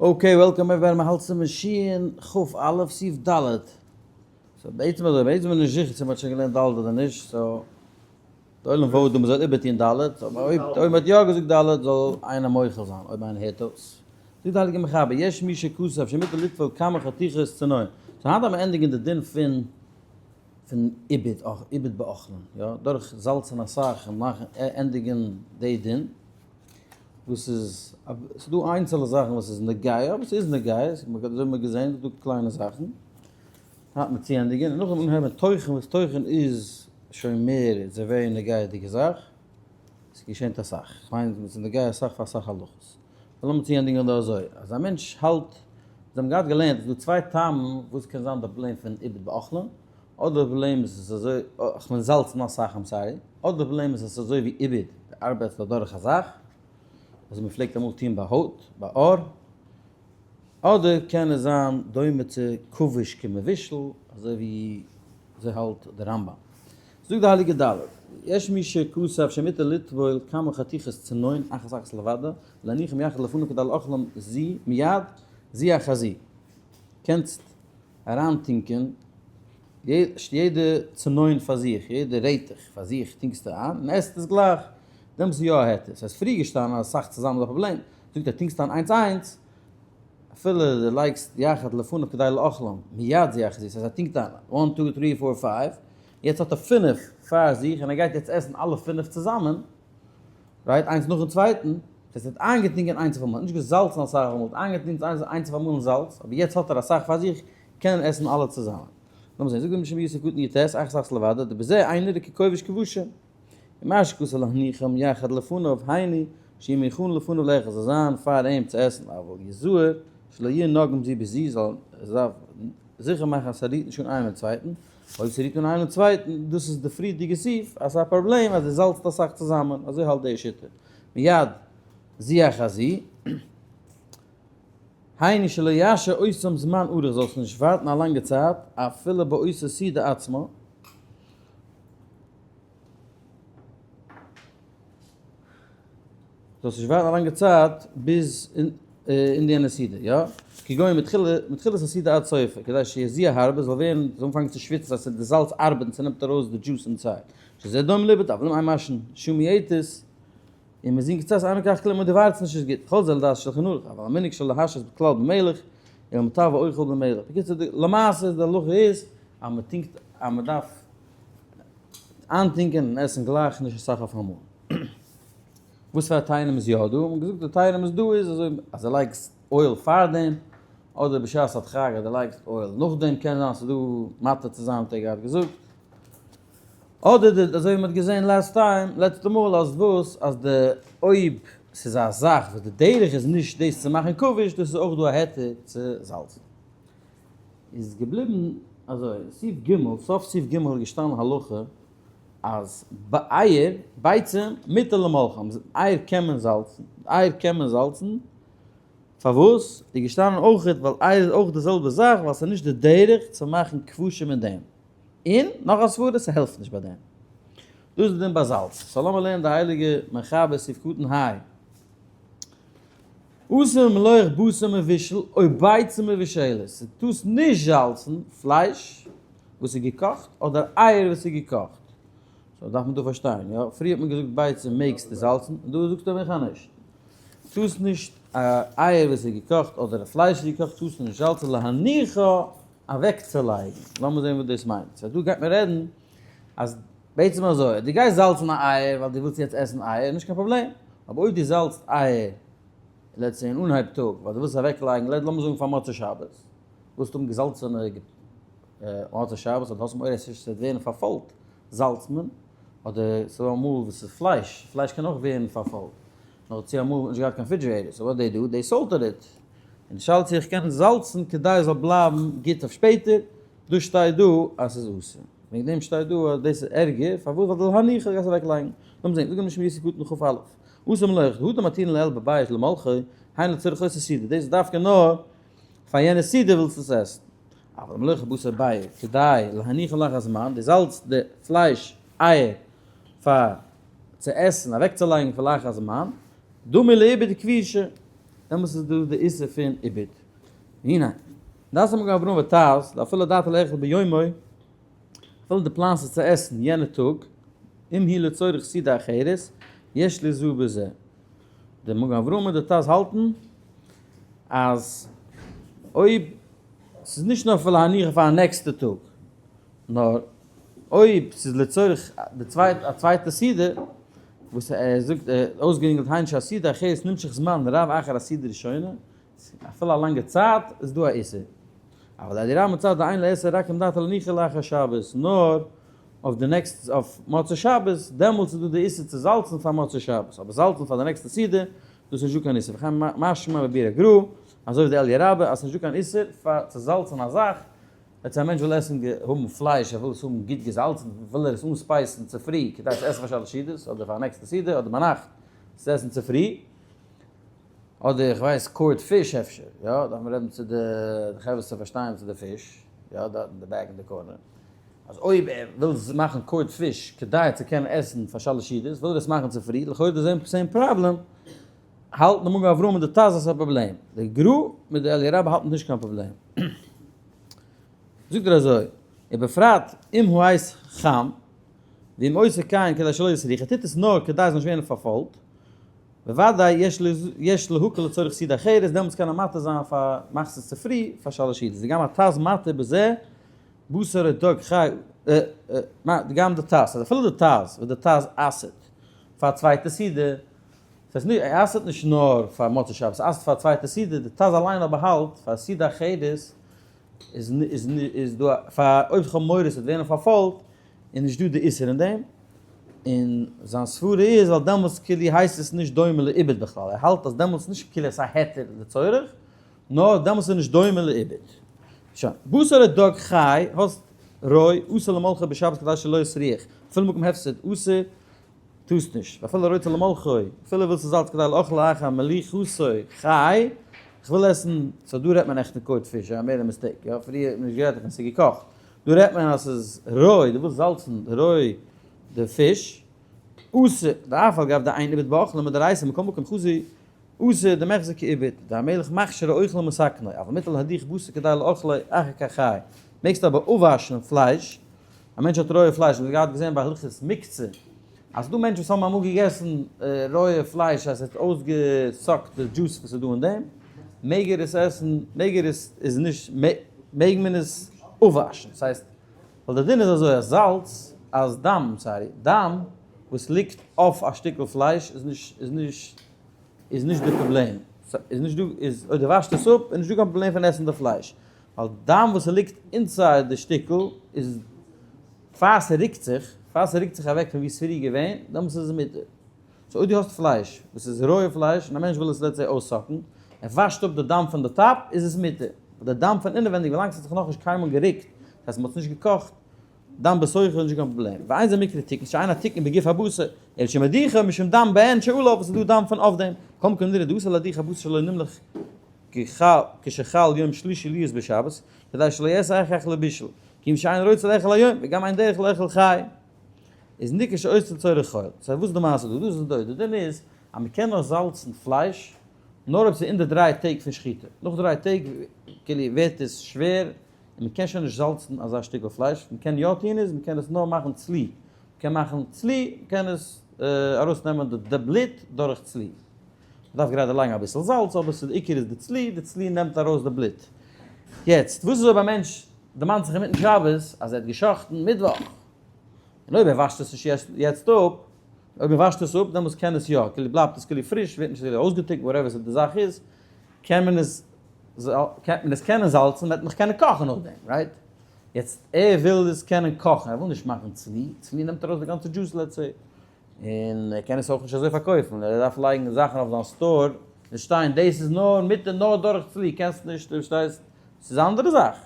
Okay, welcome everybody, מ'האלט צום שיעור כ"א סעיף ד'. So בעצם אזוי, בעצם בין איך נישט זיכער צו מ'האט שוין געלערנט ד' אדער נישט, so די עולם vote דא מ'זאל איבערטון ד', אבער אויב אויב מ'האט יא געזאגט ד' זאל איינער מוחל זיין אויב איינער הערט אויס. זאגט די הייליגע מחבר, יש מי שכתב שמותר לטבול כמה חתיכות צנון. So היינט דארף מען ענדיגן די דין פון פון עיבוד, עיבוד באוכלין, יא, דורך זאלצן אסאך און מאכן ענדיגן די דין. וואס איז, ס'איז דא איינצעלע זאכן וואס איז נוגע, אבער ס'איז נוגע, אזוי האט מען געזען, ס'איז דא קליינע זאכן, היינט מען צוענדיגען, און נאכדעם אנהייבן טוחן, וואס טוחן איז שוין מער, איז א very נוגע'דיגע זאך, ס'געשענט אסאך, כ'מיין ס'איז נוגע אסאך פאר אסאך הלכות. לאמיר צוענדיגען דא אזוי, אז א מענטש האלט, זיי האבן געהאט געלערנט, ס'איז דא צוויי טעמים וואס קען זיין די פראבלעם פון עיבוד באוכלין, אדער די פראבלעם איז עס אזוי, כ'מיין זאלצן אסאך, I'm sorry, אדער די פראבלעם איז עס אזוי ווי עיבוד, די ארבעטסט אדורך א זאך, וואס מען פלעגט אמאל טון ביי הויט, ביי עור, אדער קען עס זיין דומה צו כבוש כמבושל, אזוי ווי אזוי האלט די רמב"ם. זאגט די הייליגע ד', יש מי שכתב שמותר לטבול כמה חתיכות צנון אחת אחת לבדה, ולהניחם יחד לפניו כדי לאכלם זו מיד זו אחר זו. קענסט אריינטונקען יעדע צנון פאר זיך, יעדע רעטעך פאר זיך טונקסטו איין און עסט עס גלייך, דעמאלטס איז יא א היתר. ס'איז פריער געשטאנען אז אסאך צוזאמען איז א פראבלעם, זאגט ער טונקסט איין איינס איינס, אפילו דו לייגסט יחד לפניו כדי לאכלם מיד זו אחר זו, ס'הייסט ער טונקט איין one two three four five, יעצט האט ער פינף פאר זיך און ער גייט יעצט עסן אלע פינף צוזאמען, right, איינס נאכן צווייטן, ס'הייסט ער האט איינגעטונקען איינס אויף אמאל, נישט געזאלצן אסאך אויף אמאל, האט איינגעטונקט איינס אויף אמאל אין זאלץ, אבער יעצט האט ער אסאך פאר זיך, קען ער עסן אלע צוזאמען. לאמיר זען, זאגט דער משנה יוסף קטן יט, אחת אחת לבדה, דבזה אינו נראה ככובש כבושים. ומה שכתב להניחם יחד לפניו, היינו, שיהיו מונחין לפניו לאכול, זאל זיין פאר אים צו עסן, אבל יזהר, שלא יהיו נוגעים זו בזו, זאל זיכער מאכן אז ס'רירט נישט אן איינעם דעם צווייטן, אויב ס'רירט אן איינעם צווייטן, דאס איז די פריערדיגע סעיף, אז ס'איז א פראבלעם אז דו זאלצט אסאך צוזאמען, אזוי האלט די שיטה. מיד זו אחר זו, היינו שלא ישהה אותם זמן ארוך זאלסט נישט ווארטן א לאנגע צייט, אפילו באותה סעודה עצמה, זאלסט נישט ווארטן א לאנגע צייט ביז אין די יענע סעודה, יא? כגון מתחילת הסעודה עד סופה, כדי שיזיע הרבה, זאל ווערן, זאל אנפאנגען צו שוויצן, אז די זאלץ ארבעט און ס'נעמט ארויס די דזשוס inside. שזה דומה לעיבוד, אבל אם אין משהין שהות מועטות, און מזין קצת אינו כך כלום און דו ווארטסט נישט איז גוט, כל זה לדעת שלחן ערוך, אבל המנהג של להשהות בכלל במלח, אלא מטב האוכל במלח. בקיצור, למעשה די הלכה איז אז מען טונקט אז מען דארף איינטונקען און עסן גלייך נישט אסאך אויף אמאל. וואס פאר היתרים איז יא דא? האט מען געזאגט די היתרים איז דא איז אזוי אז דו לייגסט oil פארדעם, אדער בשעת הדחק אז דו לייגסט oil נאכדעם, קען זיין ס'איז דא מתיר צו זיין האט ער געהאט געזאגט. אדער די אזוי ווי מ'האט געזען last time, לעצטע מאל, אז וואס אז די אויב ס'איז א זאך וואס די דרך איז נישט דאס צו מאכן כבוש, דאס איז אויך דא א היתר צו זאלצן. איז געבליבן אזוי, סעיף ג', סוף סעיף ג' איז געשטאנען הלכה אז אייער, ביצים, מותר למלחם, אייער קען מען זאלצן, אייער קען מען זאלצן, פארוואס? איז געשטאנען אויך ווייל אייער איז אויך די זעלבע זאך ווייל ס'איז נישט די דרך צו מאכן כבושים אין דעם. און נאך א סברא, ס'העלפט נישט ביי דעם. דאס איז די דין ביי זאלץ. So לאמיר לערנען די הייליגע מחבר סעיף קטן ה'. אסור למלוח בשר מבושל או ביצה מבושלת. ס'טארסט נישט זאלצן פלייש וואס איז געקאכט אדער אייער וואס איז געקאכט. So דארף מען דא פארשטיין, יא? פריער האט מען געזאגט ביצה מעגסטו זאלצן, און דא זאגסטו אויך אז נישט. טארסט נישט אייער וואס איז געקאכט אדער פלייש איז געקאכט טארסטו נישט זאלצן להניחה אוועקצולייגן, לאמיר זען וואס דאס מיינט, so דא גייט מען רעדן אז בעצם אזוי, דו גייסט זאלצן א אייער ווייל דו ווילסט יעצט עסן אייער, נישט קיין פראבלעם, אבער אויב דו זאלצט אייער let's say אין אנהייב טאג ווייל דו ווילסט אוועקלייגן, לאמיר זאגן פאר מוצאי שבת, ווילסט האבן געזאלצענע מוצאי שבת אדער האסט מורא עס וועט ווערן פארפוילט, זאלצט מען, אדער ס'איז דא אמאל וואס איז פלייש, פלייש קען אויך ווערן פארפוילט, נאר צו אמאל האט מען נישט געהאט קיין refrigerator, so what they do, they salted it, און די שאלה צו איך קען זאלצן כדי עס זאל בלייבן גוט אויף שפעטער, דאס שטייט דא אז ס'איז אסור, וועגן דעם שטייט דא אז דאס איז ערגער, פארוואס? ווייל די להניח גייסט אוועק לייגן, לאמיר זען, זאג אים נישט מיר ס'קטן כ"א, אסור מלוח, התם מתירין לעיל בבית למלחו, היינו לצורך אותה סעודה, דאס איז דווקא נאר פאר יענע סעודה ווילסטו עס עסן, אבל מלוח בשר ביצה כדי להניחו לאחר זמן, דו זאלצט די פלייש אייער פאר צו עסן אוועקצולייגן פאר לאחר זמן, דמי לעיבוד כבישה. דעמאלס איז דא די איסור פון עיבוד. והנה, דעת המגן אברהם וטז, דאפילו דעתו לאכול ביומו, אפילו די פלאנסט עס צו עסן יענע טאג, אם היא לצורך סעודה אחרת, יש לזהר בזה. די מגן אברהם און די טז האלטן אז אויב ס'איז נישט נאר פאר להניח פאר א נעקסטע טאג, נאר אויב ס'איז לצורך די צווייטע א צווייטע סעודה, וואס ער זאגט ער האט אויסגערינגלט היינו שהסעודה אחרת נמשך זמן רב אחר הסעודה ראשונה, אפילו א לאנגע צייט איז דא א איסור. אבל די רמב ם מצד דאין לאסור רק אם דעתו להניחה לאחר שבת, נאר אויף די נעקסטע אויף מוצאי שבת, דעמאלטס איז דא די איסור צו זאלצן פאר מוצאי שבת, אבער זאלצן פאר די נעקסטע סעודה, דאס איז נישט דא קיין איסור, וכן משמע בביאור הגרא, אזוי ווי די אליה רבה, אז ס'איז נישט דא קיין איסור פאר צו זאלצן א זאך, ווען א מענטש וויל עסן האבן פלייש, ער וויל עס האבן גוט געזאלצן, וויל ער עס אנ spice ן צופרי כדי צו עסן פאר שלש סעודות, אדער פאר א נעקסטע סעודה, אדער ביינאכט צו עסן צופרי, אדער איך ווייס cured fish אפשר, יא, דארף מען רעדן צו די חברה צו פארשטיין צו די פיש, יא, דארט אין די back אין די corner, אז אויב ער וויל מאכן cured fish כדי צו קענען עסן פאר שלש סעודות, וויל ער עס מאכן צופרי, לכאורה די same problem, האלטן די מגן אברהם און די טז אז ס'איז א פראבלעם, די גרא מיט די אליה רבה האלטן נישט קיין פראבלעם. זאגט ער אזוי, ובפרט אם הוא הייס חם, ואם עושה כן כדי שלא יסריח, ער טוט עס נאר כדי עס זאל נישט ווערן פארפוילט, בוודאי יש להקל לצורך סעודה אחרת, דעמאלטס קען ער מתיר זיין פאר מאכסט עס צופרי פאר שלש סעודות, וגם הטז מתיר בזה בשר או דג חי, גם די טז, אז אפילו די טז וואס די טז אסר'ט פאר א צווייטע סעודה, ס'הייסט נישט, ער אסר'ט נישט נאר פאר מוצאי שבת, ער אסר'ט פאר א צווייטע סעודה, די טז אליין אבער האלט פאר סעודה אחרת איז איז איז דא פאר אויב כ'האב מורא ס'וועט ווערן פארפוילט איז נישט דא די איסור אין דעם, און זיין סברה איז ווייל דעמאלטס כאילו הייסט עס נישט דומה לעיבוד בכלל, ער האלט אז דעמאלטס נישט כאילו עס איז א היתר לצורך, נאר דעמאלטס איז נישט דומה לעיבוד. שוין. בשר או דג חי, האסט רוי, אסור למלחו בשבת כדי שלא יסריח, אפילו מקום הפסד אסור, טוסט נישט, ואפילו רוצה למלחו, אפילו ווילסטו זאלץ כדי לאכלו אחר מליחתו חי, איך וויל עסן, so דא רעדט מען עכט פון cured fish, I made a mistake, יא, פריער האט מען נישט גערעדט דערפון, ס'איז געקאכט, דא רעדט מען אז ס'איז רוי, דו ווילסט זאלצן רוי די פיש, אסור, דאף על גב דאין עיבוד באוכלין מדאורייתא מכל מקום חזי אסור דמיחזי כעיבוד, דהמלח מכשיר האוכל ומתקנו, אבל מותר להדיח בשר כדי לאכלו אחר כך חי, מעגסט אבער אפוואשן פלייש, א מענטש האט רויע פלייש, מ'האט געהאט געזען ביי הלכות מוקצה, אז ס'דא מענטשן וואס האבן אמאל געגעסן רויע פלייש אז עס האט אויסגע suck ט די דזשוס וואס איז דא אין דעם, מעג ער עס עסן, מעג ער עס איז נישט, מעג מען עס אפוואשן, ס'הייסט, ווייל די דין איז אזוי אז זאלץ, אז דם, sorry, דם וואס ליגט אויף א שטיקל פלייש איז נישט, איז נישט, איז נישט די פראבלעם, איז נישט דא, איז אויב דו וואשט עס אפ איז נישט דא קיין פראבלעם פון עסן די פלייש, ווייל דם וואס ס'ליגט inside די שטיקל איז פאר ס'רוקט זיך, פאר ס'רוקט זיך אוועק פון ווי ס'פריער געווען, דעמאלטס איז עס מותר. so אויב דו האסט פלייש וואס איז רויע פלייש און א מענטש וויל עס let's say אויס suck ן, ער וואשט אפ די דם פון די top איז עס מותר. ווייל די דם פון אינעווענדיג ווילאנג ס'האט זיך נאכנישט קיינמאל גערוקט, דאס הייסט מ'האט עס נישט געקאכט, דם בתוכו איז נישט קיין פראבלעם. ואין זה מיקרי תיקון שאין התיקון בגוף הבשר, אלא שמדיחו משום דם בעין שעליו וואס איז דא דם פון אויף דעם, כל מקום נראה דאסור להדיח הבשר שלא נמלך כשחל יום שלישי להיות בשבת, כדי שלא יעשה אחר כך לבישול, כיוון שאין רוצה לאכול היום, וגם אין דרך לאכול חי. איז ניכר שעושה לצורך חול. so וואס איז די מעשה דא? דא איז די די דין איז אז מען קען נאר זאלצן פלייש נאר אויב ס'איז אין די דריי טעג פון שחיטה. נאך דריי טעג כאילו ווערט עס שווער און מען קען שוין נישט זאלצן אזא שטיקל פלייש. מען קען יא טון איז מען קען עס נאר מאכן צלי. מען קען מאכן צלי, מען קען עס ארויסנעמען די בלוט דורך צלי. מ'דארף גראדע לייגן אביסל זאלץ, אבער ס'איז די עיקר איז די צלי, די צלי נעמט ארויס די בלוט. יעצט, וואס איז אויב א מענטש דערמאנט זיך אינמיטן שבת אז ער האט גע'שחט'ן מיטוואך, און אויב ער וואשט עס נישט יעצט אפ, אויב ער וואשט עס אפ דעמאלטס קען עס יא, כאילו בלייבט עס כאילו פריש, ווערט נישט אזוי אויסגעטריקנט, whatever די זאך איז, קען מען עס קען מען עס קענען זאלצן, מ'וועט נאך קענען קאכן נאכדעם, right? יעצט ער וויל עס קענען קאכן, ער וויל נישט מאכן צלי, צלי נעמט ארויס די גאנצע דזשוס let's say. און ער קען עס אויך נישט אזוי פארקויפן, ער דארף לייגן זאכן אויף זיין store און שטיין דאס איז נאר מיט און נאר דורך צלי, קענסט נישט, דו פארשטייסט, ס'איז א אנדערע זאך.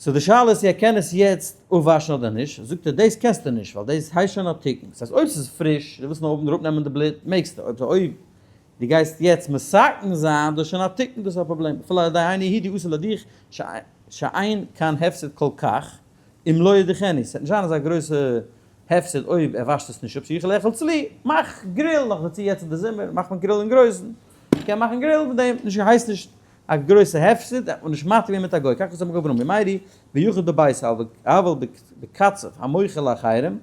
so די שאלה איז צו ער קען עס יעצט אפוואשן אדער נישט, זאגט ער דאס קענסטו נישט ווייל דאס הייסט שוין א תיקון, ס'הייסט אויב ס'איז פריש, דו ווילסט נאר אראפנעמען די בלוט, מעגסטו, אויב אויב דו גייסט יעצט מתקן זיין, דאס איז שוין א תיקון, דאס איז א פראבלעם, אפילו על ידי אינו יהודי אסור להדיח שאין כאן הפסד כל כך, אם לא ידיחנו, ס'וועט נישט זיין אזא גרויסע הפסד אויב ער וואשט עס נישט אפ שיכול לאכול צלי, מאך grill, נאכדערצו יעצט אין די זומער מאכט מען grill אין גרויסן. מ'קען מאכן grill מיט דעם, נישט הייסט נישט א גרויסע הפסד, האט מען נישט מתיר געווען מיט א גוי, כך כתב מגן אברהם ממיירי, ויחד בבית אבל בקצב המוכר לאחרים,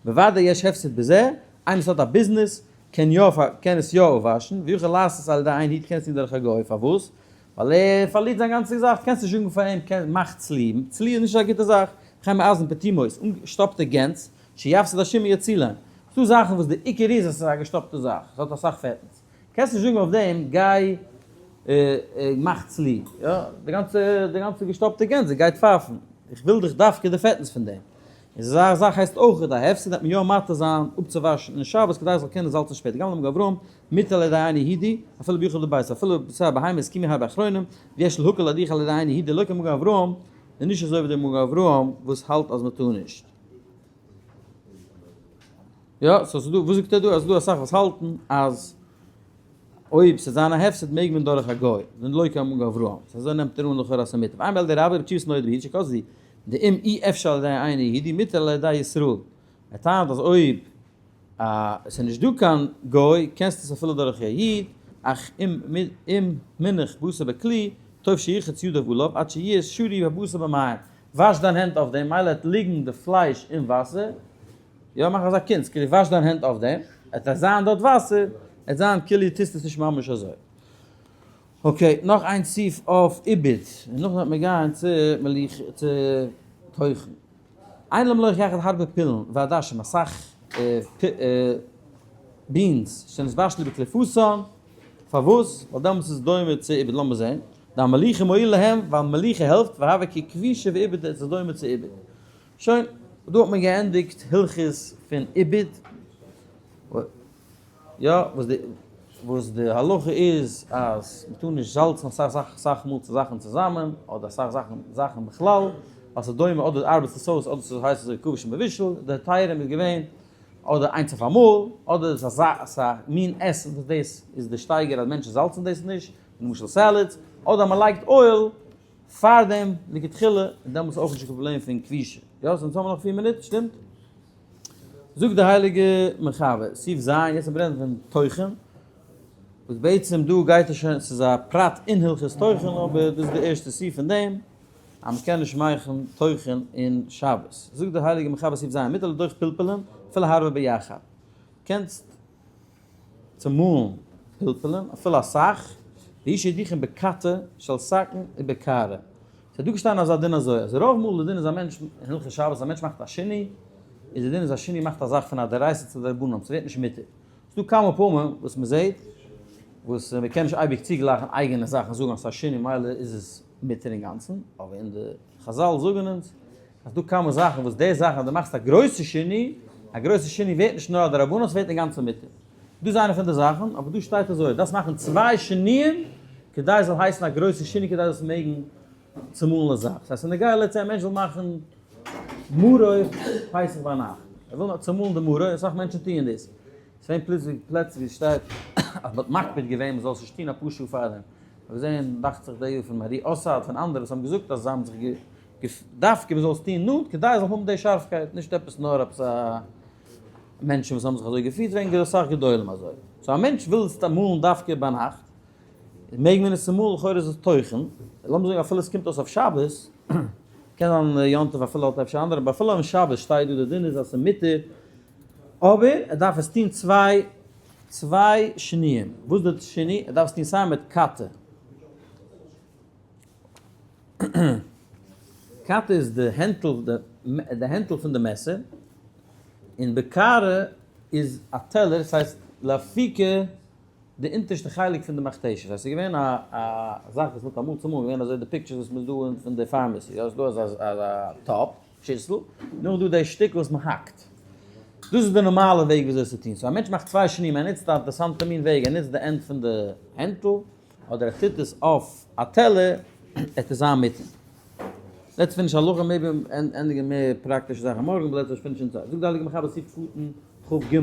בוודאי יש הפסד בזה, איינער וואס האט א ביזנעס קען יא קען עס יא אפוואשן, ויכול לעשות על ידי איין היט קען עס טון דורך א גוי, פארוואס? ווייל ער פארלירט זיין גאנצע זאך, קענסט נישט זאגן פאר אים קען מאך צלי, צלי איז נישט א גוטע זאך, וכן מעזן פטימות, אנגעשטאפטע גענז, שיפסיד השמן יצילן, ס'דא זאכן וואס די עיקר איז אז ס'איז א געשטאפטע זאך, עס האט אסאך פעטנס, קענסט נישט זאגן אויף דעם גיי מאך צלי, יא, די גאנצע די גאנצע געשטאפטע גענז גייט פייפן, איך וויל דיך דווקא די פעטנס פון דעם. און אזא זאך הייסט אויך א הפסד דארף מען יא מתיר זיין אפצואוואשן אין שבת כדי עס זאל קענען זאלצן שפעטער גם למגן אברהם מותר על ידי איין יהודי אפילו ביכול לבית אפילו בשר בהמה הסכימו הרבה אחרונים ויש להקל להדיח על ידי איין יהודי לא כמגן אברהם און נישט אזוי ווי דער מגן אברהם וואס האלט אז מען טאר נישט. יא, so ס'דא, וואס זאגט ער דא? אז ס'דא אסאך וואס האלטן אז אויב ס'וועט זיין א הפסד מעג מען דורך א גוי, ווען לא כמגן אברהם, so אזוי נעמט ער אן לכאורה אז ס'מותר. ואין בעל דרבה בתשובת נודע ביהודה שכתבו דאם אי אפשר על ידי איין יהודי מותר על ידי ישראל. ער טענה'ט אז אויב עס איז נישט דא קיין גוי קענסטו עס אפילו דורך א איד, אך אם אם מונח בשר בכלי, טוב שירחץ ידיו עליו עד שיהיה שרוי הבשר במים. וואש דיין הענט אויף דעם, מילא עט ליגן די פלייש אין וואסער, יא מאך אזא קונץ, כאילו וואש דיין הענט אויף דעם, עט זיין דארט וואסער, עט זיין כאילו טוסט עס נישט ממש אזוי. okay, נאך איין סעיף אויף עיבוד, און נאכדעם וועט מען גיין צו מליחה, צו טוחן. אין למלוח יחד הרבה פולין ועדשים, אסאך beans, שנתבשלו בקליפתן, פארוואס? ווייל דעמאלטס איז עס דומה צו עיבוד, לאמיר זען, דהמליחה מועילה להם, ווייל מליחה העלפט, והוה ככבישה ועיבוד, עס איז דומה צו עיבוד. שוין, דא האט מען געענדיגט הלכות פון עיבוד. יא, וואס די וואס די הלכה איז אז מ'טאר נישט זאלצן אסאך זאכן אסאך מאל צו זאכן צוזאמען, אדער אסאך זאכן זאכן בכלל, ווייל ס'איז דומה אדער ארבעטסט עס אויס אדער ס'הייסט אזוי כבוש ומבושל, די היתרים איז געווען אדער איינס אויף אמאל, אדער איז אזא אזא מין עסן וואס דאס איז די שטייגער אז מענטשן זאלצן דאס נישט, למשל salads, אדער מ'לייגט oil פארדעם לכתחילה, און דעמאלטס איז אויך נישט קיין פראבלעם פון כבישה. יא, so אונז האבן נאך 4 מינוט, שטימט? זאגט די הייליגע מחבר, סעיף ז', יעצט מיר רעדן פון טוחן, וואס בעצם דא גייט עס שוין, ס'איז א פרט אין הלכות טוחן, אבער דאס איז די ערשטע סעיף פון דעם, אז מ'קען נישט מאכן טוחן אין שבת. זאגט די הייליגע מחבר סעיף ז', מותר לדוך פלפלים, אפילו הרבה ביחד. קענסט צומאלן פלפלים, אפילו אסאך, ויש שידוכן בקערה של סכין ובקערה. ס'איז דא געשטאנען אזא דין אזוי, אז רוב מאל די דין איז א מענטש, אין הלכות שבת, א מענטש מאכט א שינוי, איז די דין איז א שינוי מאכט א זאך פון א דאורייתא צו דרבנן, ס'ווערט נישט מותר. ס'איז דא כמה פעמים וואס מ'זעט, וואס מ'קען נישט אייביג צוגלייכן אייגענע זאכן זאגן אז ס'איז א שינוי מילא איז עס מותר אינגאנצן, אבער אין די חזל זאגן אונז, אז דא כמה זאכן וואס די זאכן אז דו מאכסט א גרויסע שינוי, א גרויסע שינוי ווערט נישט נאר א דרבנן, ס'ווערט אינגאנצן מותר. דאס איז איינע פון די זאכן, אבער דא שטייט אזוי, דארפסט מאכן צוויי שינויים כדי עס זאל הייסן א גרויסע שינוי כדי זאלסט מעגן צומאלן די זאך. ס'הייסט בנוגע let's say א מענטש וויל מאכן מרור פסח ביינאכט, ער וויל צומאלן די מרור, אסאך מענטשן טוען דאס, ס'ווען פלוצלינג פלעצער ווי ס'שטייט אז מ'האט מקפיד געווען מ'זאל עס נישט טון אפאר שעה פארדעם, כ'האב געזען דאכט זיך די יאר פון מהרי אסאד פון אנדערע וואס האבן געזאגט אז זיי האבן זיך דווקא מ'זאל עס טון נאנט כדי עס זאל האבן די שארפקייט, נישט עפעס נאר עפעס א מענטשן וואס האבן זיך אזוי געפירט וועגן אסאך גדולים אזוי. so א מענטש וויל עס מאלן דווקא ביינאכט, מעג מען עס צומאלן, לכאורה איז עס טוחן, לאמיר זאגן אפילו עס קומט אויס אויף שבת, קען זיין יום טוב אפילו האט אפשר אנדערע, אבער אפילו אום שבת שטייט דא די דין איז אז ס'איז מותר, אבער ער דארף עס טון צוויי שינויים, וואס איז די שינוי? ער דארף עס טון סיי מיט קערה, קערה איז די הענטל, די הענטל פון די מעסער, און בקערה איז א טעלער, ס'הייסט לאפוקי די אונטערשטע חלק פון די מכתשת, ס'הייסט ס'איז געווען א א זאך וואס מ'האט אמאל צומאל געווען אזוי די pictures וואס מ'איז דא פון די pharmacy, יא ס'איז דא אזא אזא טאפ, שיסל, נאך דא די שטיקל וואס מ'האקט. דאס איז די נארמאלע וועג וויאזוי עס צו טון. so א מענטש מאכט צוויי שינויים, ער נוצט א אינטערעסאנטע מין וועג, ער נוצט די end פון די הענטל, אדער ער טוט עס אויף א טעלער, עט עס זיין מותר. let's finish הלכה, maybe ענדיגן מער פראקטישע זאכן מארגן, but let's finish אין צייט. זאגט די הייליגע מחבר סעיף קטן כ"ג,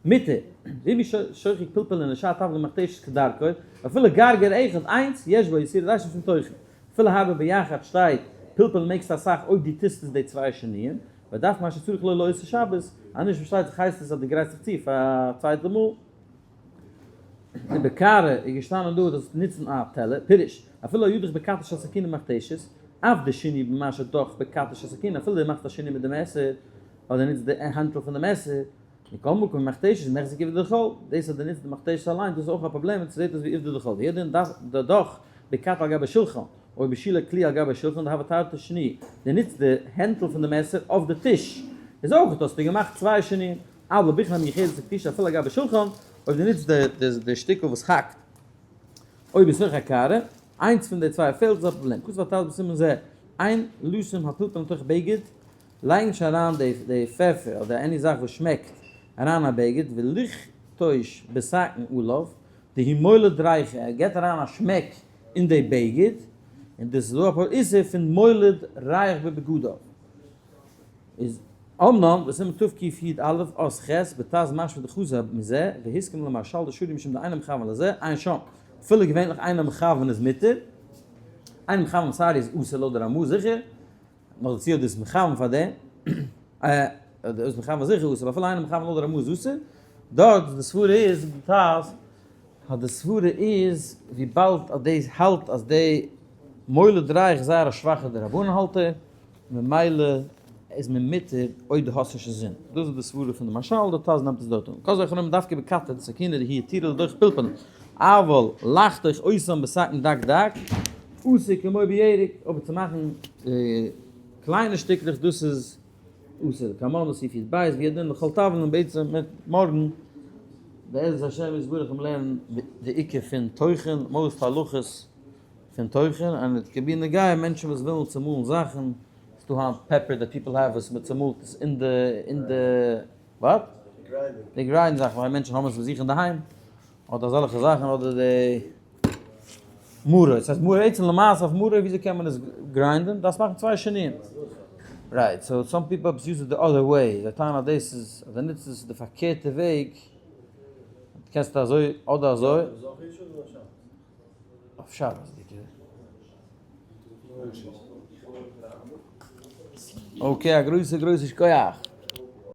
מותר, ואם שוחק פלפלין לשאר תבלין מכתשת כדרכו, אפילו גרגר אחד, איינס, יש בו איסורא דאורייתא משום טוחן. אפילו הרבה ביחד שטייט, פלפל מעגסט אסאך אויב דו טוסט עס די צוויי שינויים, ודווקא מה שצריך לו לאותה שבת, אז נישט פארשטייט זיך הייסט עס אז דו גרייסט זיך צו פאר א צווייטע מאל. און בקערה איז געשטאנען דא דאס נוצן א טעלער, פירוש, אפילו לא ידוך בקטש הסכין ומכתשת, אף די שינוי במה שדוך בקטש הסכין, אפילו דו מאכסט א שינוי מיט די מעסער, אדער נוצט די האנטל פון די מעסער, מכל מקום מכתשת מחזיק עובדא דחול, דאס אז דו נוצט די מכתשת אליין דאס איז אויך א פראבלעם און ס'זעט אויס ווי עובדא דחול, וידען דדוך בקט על גבי שולחן, או בשילה כלי על גבי שולחן דהוה תרתי שינויי, דו נוצט די הענטל פון די מעסער אויף די טיש, איז אויך האסטו געמאכט צוויי שינויים, אבל בוכנה מיוחדת לקטישה אפילו על גבי שולחן, אויב דו נוצט די שטיקל וואס האקט אויב איז הויך א קערה, איינס פון די צוויי פעלט איז א פראבלעם, כתב הטז בסימן זה, אין לשום הפלפל לתוך בגד, לייג נישט אריין די פעפער אדער any זאך וואס שמעקט אריין א בגד, ולכתוש בסכין עליו, דהוא מוליד ריחא, ער געבט אריין א שמעק אין די בגד, און דאס איז דא א איסור פון מוליד ריח בבגדיו. איז אמנם בסימן תקיא אות ח בטז משמע דחזא מזה והסכים למהרשל דשרי משום דאינו מכוון לזה, עיין שם. אפילו געווענליך אינו מכוון איז מותר, אינו מכוון sorry איז אסור לויט די רמא זיכער, נאך דערצו אויב דו ביסט מכוון פאר דעם, אויב דו ביסט מכוון זיכער אסור, אבער אפילו אינו מכוון לויט די רמא איז אסור, דארט די סברה איז בטז אז די סברה איז וויבאלד אז דאס האלט אז די מולד רייך זייער א שוואכע דרבנן האלט ער, ממילא איז מען מותר אויב דו האסט נישט אינזין. דאס איז די סברה פון די מהרשל, די טז נעמט עס דארט אן. כל זה יכולים דווקא בקתא דסכינא דהיא יתירה לדוח פלפלין, אבל לחתוך אותם בסכין דק דק, אסור כמו בירק, אבער צו מאכן קליינע שטיקלעך דאס איז אסור. כמאן בסעיף יב וידין לכל תבלין און בעצם מיט מארגן בעזרת השם יתברך וועלן לערנען די עיקר פון טוחן, most הלכות פון טוחן, און it could be נוגע מענטשן וואס ווילן צומאלן זאכן, ס'דא היינט pepper that people have וואס מ'צומאלט עס אין די אין די what? די grind זאכן ווייל מענטשן האבן עס ביי זיך אינדערהיים, אדער אזעלכע זאכן אדער די מרור, ס'הייסט מרור עצם למעשה אויף מרור וויאזוי קען מען עס grind ען? דארפסט מאכן צוויי שינויים. right, so some people use it the other way, זיי טענה'ן אז דאס איז אז זיי נוצן עס די פארקערטע וועג, קענסטו אזוי אדער אזוי. אויף שבת'דיגע. okay, א גרויסע גרויסע שכוח.